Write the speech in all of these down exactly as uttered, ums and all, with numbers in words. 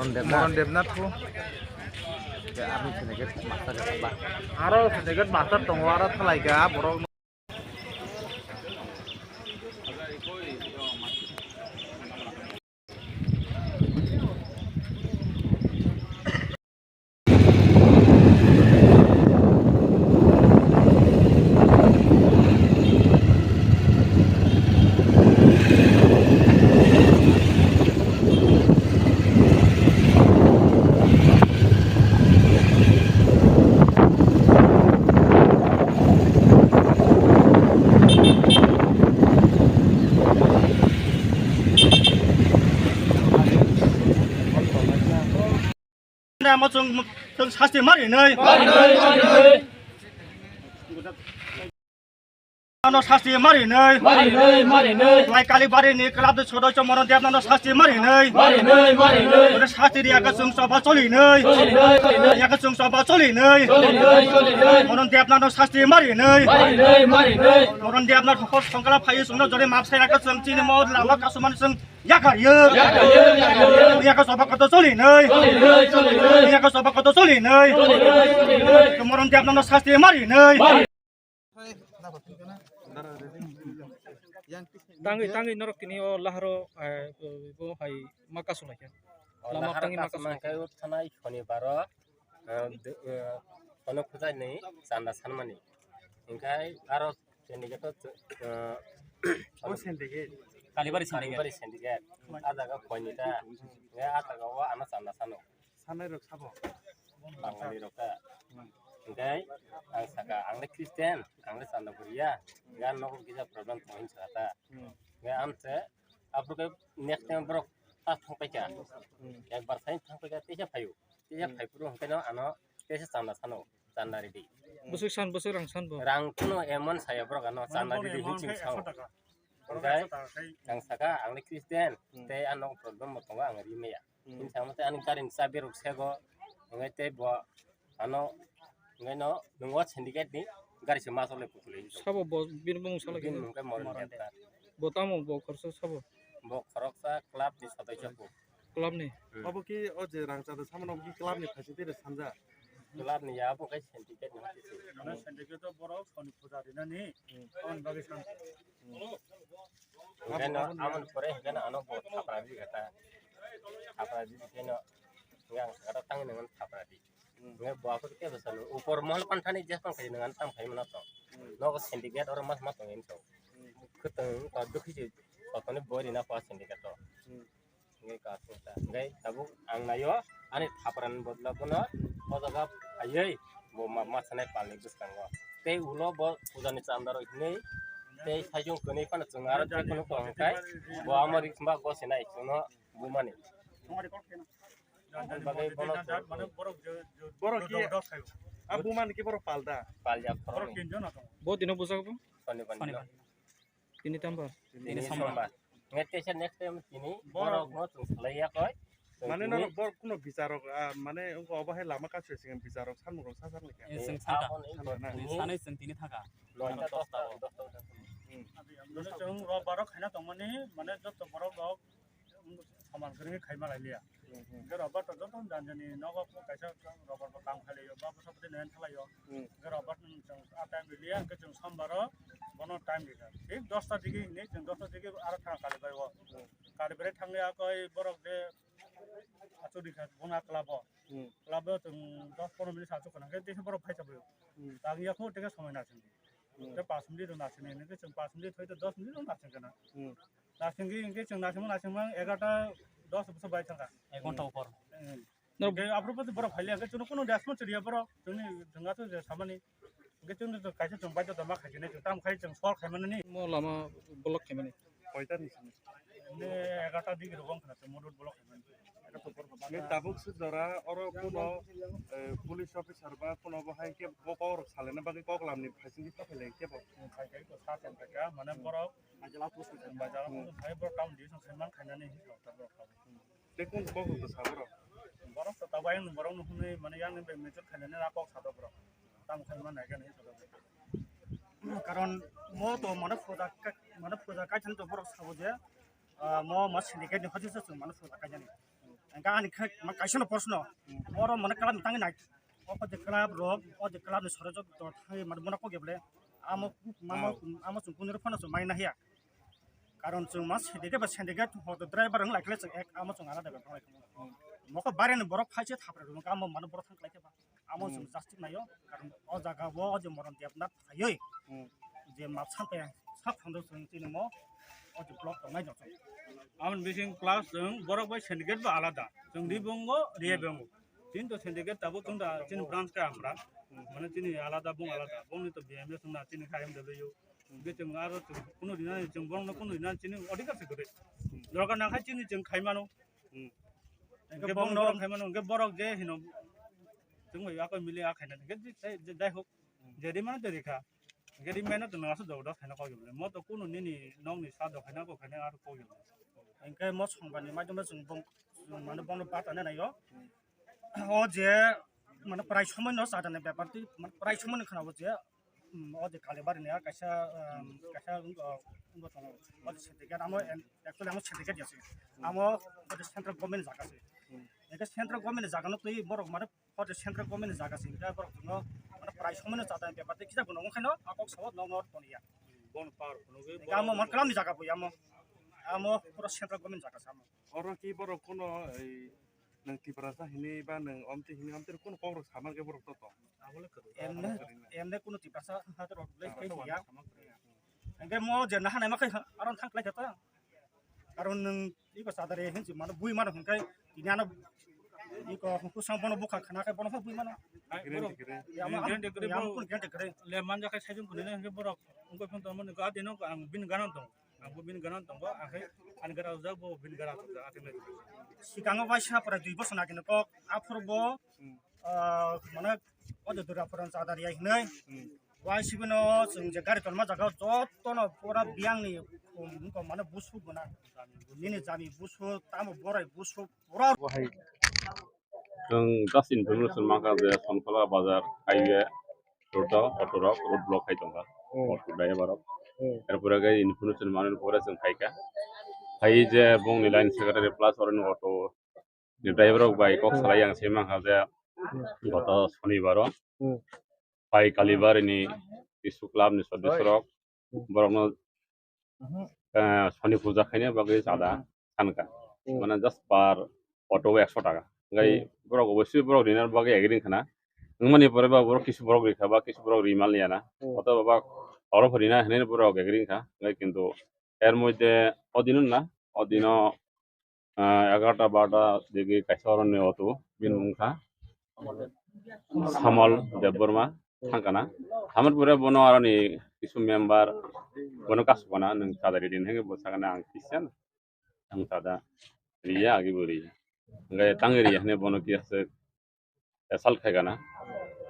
Moron Debnath. Moron Debnath ko. Ke army syndicate master ke ba. Aro syndicate master tongo, aro thalai ka borok. Amo chwng, chwng sasti marinai. Ano sasti marinai. Marinai, marinai. Lai Kalibari ni club de sodocho Moron Debnath no sasti marinai. Marinai, marinai. Ore sasti ri aka chwng soba cholinai. Cholinai, cholinai. Aka chwng soba cholinai. Cholinai, cholinai. Moron Debnath no sasti marinai. Marinai, marinai. Moron Debnath hokol songkala phayu chwngno jore map sai aka chwng chini mo lama kasumani chwng Yakar yo. Yakar yo, yakar yo. Yakar soba koto choli noi. Choli noi, choli noi. Yakar soba koto choli noi. Choli noi, choli noi. Moron Debnath no sasti mari noi. Mari. Tangwi, tangwi norok tini o laharo, eh, bo hai ma kasu laikha. O lama lahar tangwi ma kasu kasu laikha. Mangkai o thanai Shonibaro, eh, de-, eh, kono khujai ni chanda sanmani. Hingkai aro Syndicate to, eh, O syndicate. Kalibari syndicate. Kalibari syndicate. A jaga koini ta. Ya, a jaga o ano chanda sano. Sanai rok sabo. Bangani rok ta. Hingkai ang saka, ang le Christian, ang le chanda buriya. Ya, nogo kisa problem tong hin saka ta. Hmm. Ya, amse, aphuru ke next time borok ta thang paikha. Hmm. Ekbar sai thang paikha, teisa phaio. Teisa Hmm. phaiphuru hingkai no ano teisa chanda sano. Chanda ridi. Bwswk san, bwswk rang san bo. Rang kuno emon saya borok ano chanda ridi hinwi sao. Hingkai ang saka, ang le Christian, Hmm. tei ano problem bo tongo, ang ri maya. Hmm. Hini samo tei ani gari ni chabi rok sego, hingkai tei bo ano, hingkai no, nungo syndicate ni gari se ma chole kutulwi. Sabo bo, bini bumung sala Bini khe. Hingkai Moron Debnath. Bo tamo bo khoroksa sabo. Bo khoroksa club ni sodosyo bo. Club ni. Hmm. Abo ki o je rang chada samano ki club ni phaising twi sanja. Club ni ya abo kai syndicate ni hati se. Mane syndicate to borok soni puja rinani. Hmm. Aboni bagwi san. Hmm. Hingke no, aboni pore hingke no ano bo thapra di kata. Thapra di hingke no, yang kata tang nang thapra di. Hmm. Nge bo aphuru kebo sanu. Upor mohol panthani jesong khai nang tam khai mano to. Hmm. Nogo syndicate oro mas mas tong to. Hmm. Khutang to dukhi je. Kotoni bori na pa syndicate to. Hmm. Nge ka sung ta. Nge tabuk ang nayo ani thapran bodla bono o jaga phaiwi bo ma, ma sanai palni bwskango. Tei ulo bo pujani chanda rok hinwi tei sajung kwnwi phano chwng aro tei kunu tong khai bo amo rik ba gosinai chwngno bumani. Aboni bagwi bono Borok ki a bumani ki borok palda. Palya khoroknwi. Bo dino bujak bo? Sonibar dino. Tini tambar? Tini sombar. Nge teisa next time tini borok no chwng salai ya koi. Mane no borok kuno bicharok, ah, mane wngkha obo hai lama kasu sing bicharok samung rok sa sa ni khe. Chwng saka. Sanai chwng tini thaka. Noita dosta, dosta. Chwng robar rok khaina tongmani mane joto borok rok soman kwrwi khai ma lai liya. Hmm, hmm. Hingke robar to joto jani jani nogo kaisa robar bo kam khai lai yo, ba bwsa bwtwi nai thang lai yo. Hmm. Hingke robar chwng a time riliya, hingke chwng sombar o bono time rikha. Thik dosta digi hinwi chwng dosta digi aro thang kali bai o. Hmm. Kali bai thang ya koi borok je achuk rikha bono club o. Hmm. Club o chwng dos pondro minute achuk khna, hingke tei borok phai chabai o. Hmm. Tang ya kho tei somoi na chwng. Hmm. Tei pas minute rok naising nai, hingke chwng pas minute thoi to dos minute rok naising khna. Hmm. Naisingwi hingke chwng naisingma naisingma egarota dos bwsa bai thangkha. Ek ghonta upor. Hmm. No. Hingke aphuru bwsa borok phailiya hingke chwngno kunu response riya borok. Chwngni chwng athuju samani. Hingke chwngno chwng kaisa chwng baidhota ma khaijinai chwng tamo khai chwng sol khaimanani. Mo lama block khaimani. Koita ni simi. Hingke egarota digi rok wngkha chwng modot block khaimani. Ni tabuk se jora oro kuno, eh, police officer ba kuno bo hai khe bo kok rok salai na bagwi kok lam ni phaising khe paphai lai khe bo. Khai khai to sa tong khai kha, mane borok bajar o hai borok town division khai man khainani hi kok ta borok. Tei kun kok rok sa borok? Borok to tabuk ayang borok no hwnwi mane yang ni bai mechuk khainani na kok sa do borok. Tamo khai man nai khe ni hi sa do. Karon mo to mane puja ka-, mane puja kaisa to borok sabo je, ah, mo ma syndicate ni hojisa chwng mane puja kaisa ni. Hingke ani khe ma kaisa no proshno. Oro mane club ni tangwi nai. O je club rok, o je club ni sore jok dot hai mane mona kok eble. Amo, amo, amo chung kunjoro phano chung mai na hiya. Karon chung ma syndicate ba syndicate hoto driver wng lai khle chung ek amo chung alada bepar lai khe. Mokho bare ni borok phai se thapre rwng amo mane borok thang khlai khe ba. Amo chung justice naio, karon o jaga o, o je Moron Debnath phaiwi, je map sape sak thangdo chwng chini mo, o je block tongnai jotto. Amoni bising plus chwng borok bai syndicate bo alada. Chwng di bongo, riya bongo. Chini to syndicate tabuk tongda, chini branch ka amra. Mane chini alada bong alada. Bongni to B M S wngna chini K M W. Hingke chwng aro chwng kunu rina chwng borokno kunu rina chini odhikar se kwrwi. Dorkar nangkha chini chwng khaimano. Hingke bongno borok khaimano, hingke borok je hino chwng bai akoi mili a khaina. Hingke je, je, je, jai hok, je rimano je rikha. Hingke rimano to nang aswk jagao da khaina kok yobole. Mo to kunu nini nokni sa do khaina kok khaina aro kok yobole. Hingke mo songbarni maidome chwng bong, chwng mane bongno batana naio. O je mane prai somoino chadani bepar twi, mane prai somoino khwnao je, mm, o je Kalibari ni kaisa, um, kaisa wngkha, wngkha tongo. O je syndicate amo en-, actually amo syndicate ya se. Amo o je central government ni jaga se. Hingke central government ni jaga no twi borok mane o je central government ni jaga se. Hingke borok no mane prai somoino chadani bepar twi kisa bono wngkhaino a kok sao nokno toniya. Bon power phunugwi hingke amo borok man kalam ni jaga bo amo. Amo pura central government jaga se amo. Oro ki borok kono ei nwng Tiprasa hini ba nwng omti hini omti kono kokrok sama khe borok to tong. Emne, emne kono Tiprasa hato rok le khe ya. Engke mo je naha naima khe aron thang klai khe ta. Aron nwng iko sadare hin si mano bui mano hingkai ini ano iko kusang bono bukha khana khe bono bui mano. Kire kire. Ya mo kire kire ya mo kire kire. Le manja khe sajung kune ne hingke borok ungko phone to mani ga dino ang bin ganan tong. Ang bo bini gana tongo, akhe ani gana ujak bo bini gana tongo, akhe nai. Sikango waisa pore dui bosor nagini kok, aphuru bo, ah, mane, o de dura pore chadar ya hinui. Waisa bino chwng je gari tonma jaga jotono pura biyangni, um, wngkha mane busu guna. Nini jami busu, tamo borai busu, pura. Bo hai. Chwng just information mankha je Sonkhola bazar highway road o auto rok road block khai tongkha. Hmm. Auto driver rok. Hmm. Erpore khe information manwi pore chwng phaikha. Phai je bongni line secretary plus oroni auto ni driver rok bai kok salai ang se mankha je goto sonibaro. Hmm. Pai Kalibari ni Tisu club ni sodosyo rok borokno, eh, soni puja khaina bagwi chada sanka. Mane just per auto o ekso taka. Ngai borok obviously borok rinani bagwi agree khana. Wngmani pore ba borok kisu borok rikha ba kisu borok rimal yana. Auto ba oro rina hinwi borok agree kha. Ngai kintu er moddhe odino na, odino ah, egarota barota digi kaisa oroni auto bini mung kha Samol Debbarma thangkana. Hamar pore bono aroni kisu member bono kasukana nwng chadari din henge bo sakana ang kisa ang chada riya agi bo riya. Hingke tangwi riya hine bono kisa sal khaikana.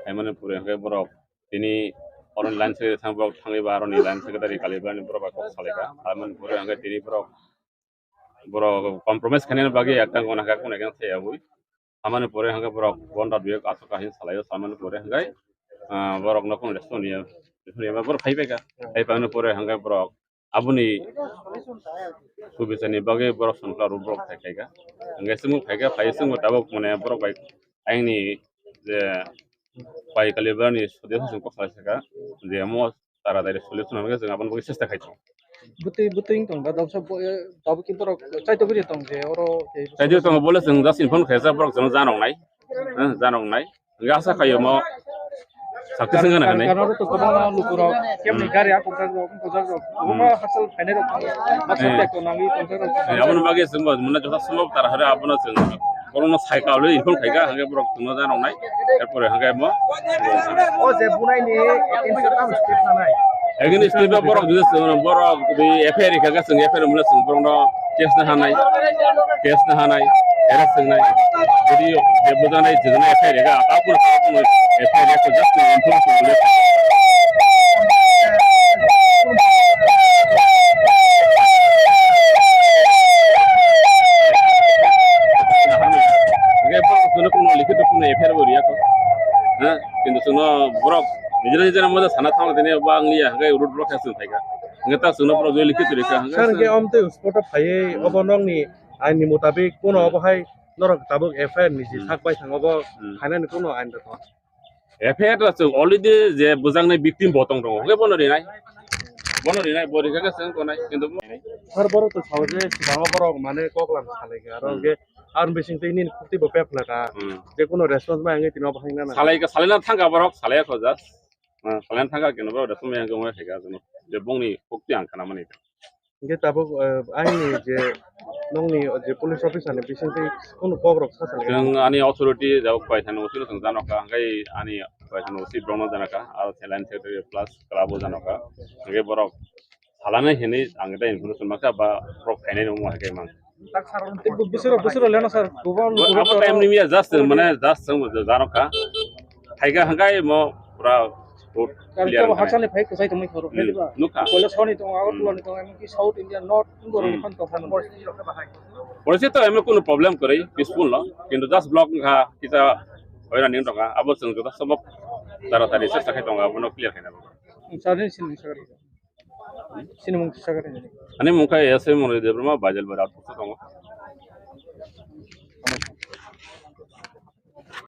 Khaimani pore hingke borok tini oroni line se thang borok thangwi ba aroni line secretary Kalibari borok bai kok salaikha. Khaimani pore hingke tini borok borok compromise khainani bagwi ekta gona kha, kunu ekta thayabwi. Samani pore hwnkhe borok bonda duyok aswk kaisa salaio, samani pore hwnkhe, ah, borokno kunu response ya, response ya, borok phai paikha. Phai paimani pore hwnkhe borok aboni subisani bagwi borok sonkha rw borok phai khaikha. Hwnkhe chwngno phaikha, phai chwngno tabuk mane borok bai ayangni je pai kalibrani sodya song kok salai saka je mo taratari solution hwnwi chwng aboni bagwi chesta khai tongo. Bwtwi, bwtwi wng tong ba, dabsa bo, eh, tabuk khe borok chaitogwi tong je oro tei chaitogwi tongo, bole chwng just inform khaijak borok chwngno janok nai, eh, janok nai. Hwnkhe asa khaio mo success wngna hinwi. Karon to kwbangma lukurok kemni gari a kongjak rok, kongjak rok. Kwbangma hachal phainai rok. Baksa tek to nangwi kongjak rok. Eh, aboni bagwi chwngbo mane jotha sombhob tara hare abono chwng borokno sai kaulwi inform khaikha, hwnkhe borok chwngno janok nai. Erpore hwnkhe mo. O je bunaini against-o tamo step nanai? Against-o borok jodi chwng borok jodi F I R rikha khe chwng F I R mole chwng borokno case na hanai, case na hanai, arrest wngnai. Jodi je bujanai jodi F I R rikha ta pun F I R rikha just information. Hingke borok chwngno kunu likhito kunu F I R bo riya kho. Ha? Kintu chwngno borok nijera nijera moja sana thangna tini bo ang liya, hingke road block khe chwng phaikha. Hingke ta chwngno borok joi likhito rikha, hingke sir, hingke chwng omtwi spot o phaiwi obo nokni ain ni mutabik kuno obo hai Norok tabuk F I R ni je Hmm. sak bai thango bo Hmm. khainani kuno ain da to. F I R ta chwng already je bwjaknai victim bo tong tongo, hwnkhe bono rinai. Bono rinai, bo rikha khe chwng tonai, kintu bo Sir, borok to sao je swkango borok mane koklam salai kha, aro Hmm. hwnkhe ar bising twi nini khukti bo pepla kha. Hmm. Je kuno response bai wngwi tino bahai nana. Salai kha, salai na thang kha borok, salai kho just. Ah, salai na thang kha kintu borok response bai wngwi kha, je bongni khukti ang khana mani. Hingke tabuk, eh, aini je nongni je police officer ni bisingtwi kunu kok rok sa salai. Chwng ani authority jabo koi thani usi no chwng jano ka, hingke ani koi thani usi brong no jano ka, aro line secretary plus club o jano ka, hingke borok salani hini ang ta information maka ba borok khainai no mo hake mang. Bisiro, bisiro leno sir, gobo Abo time ni miya just mane just chwng jano ka, haiga hingke mo pura Road clear Kabo wngkha nai. Hachani phai kwchai tongwi khoro, Hmm, nukha. Koilashahar ni tongo, Agartala ni tongo, emonki South India, North, India ni Hmm. phan tongkha nang. Policy to emno kunu problem kwrwi, peaceful no, kintu just block wngkha, kisa hoira ning tongkha, abo chwng joto sobo taratari chesta khai tongo, abono clear khaina. Sir, ni sini sakari. Sini mung sakari. Ani mung kha S M Murali Debbarma, Baijalbari outpost tongo.